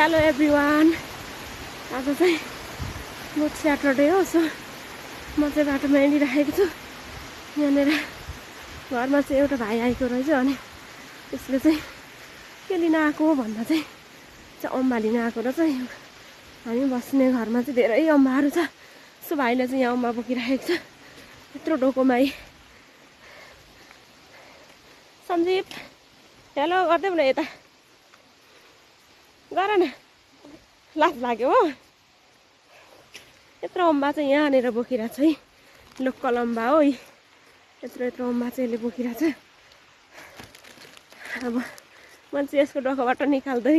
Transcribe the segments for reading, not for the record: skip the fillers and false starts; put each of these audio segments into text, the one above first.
Hello everyone. आज चाहिँ good Saturday हो, सो म चाहिँ बाटोमा हिँडिराखेको छु। यहाँनिर घरमा चाहिँ एउटा भाइ आएको रहेछ, अनि त्यसले चाहिँ के लिन आएको भन्दा चाहिँ अम्बा लिन आएको र चाहिँ हामी बस्ने घरमा चाहिँ धेरै अम्बाहरू छ। सो भाइले चाहिँ यहाँ अम्बा बोकिराखेको छ यत्रो डोकोमा। सञ्जीव हेलो गर्दै न, यता गर न, लाज लाग्यो हो। यत्रो अम्बा चाहिँ यहाँनिर बोकिरहेको छ है, लोकल अम्बा हो। यत्रो अम्बा चाहिँ यसले बोकिरहेको छ। अब मैले चाहिँ यसको डोकोबाट निकाल्दै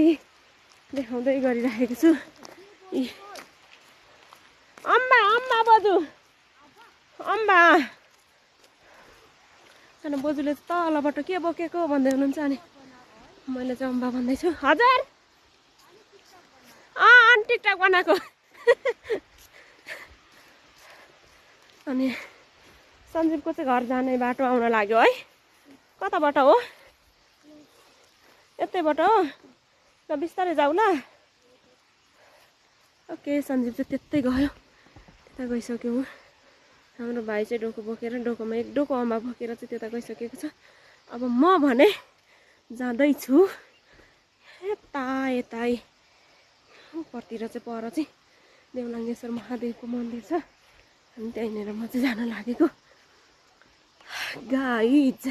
देखाउँदै गरिराखेको छु। अम्बा अम्बा बोजू अम्बा। अनि बोजूले तलबाट के बोकेको भन्दै हुनुहुन्छ, अनि मैले चाहिँ अम्बा भन्दैछु। हजुर अनि टिकटक बनाएको। अनि सञ्जीवको चाहिँ घर जाने बाटो आउन लाग्यो है। कताबाट हो? यतैबाट हो, ल बिस्तारै जाऊ ल। ओके, सञ्जीव चाहिँ त्यतै गयो, त्यता गइसक्यो। हाम्रो भाइ चाहिँ डोको बोकेर डोकोमा एक डोको अम्बा बोकेर चाहिँ त्यता गइसकेको छ। अब म भने जाँदैछु यतै उपरतिर चाहिँ, पर चाहिँ देवलाङ्गेश्वर महादेवको मन्दिर छ, अनि त्यहीँनिर म चाहिँ जान लागेको गाइज।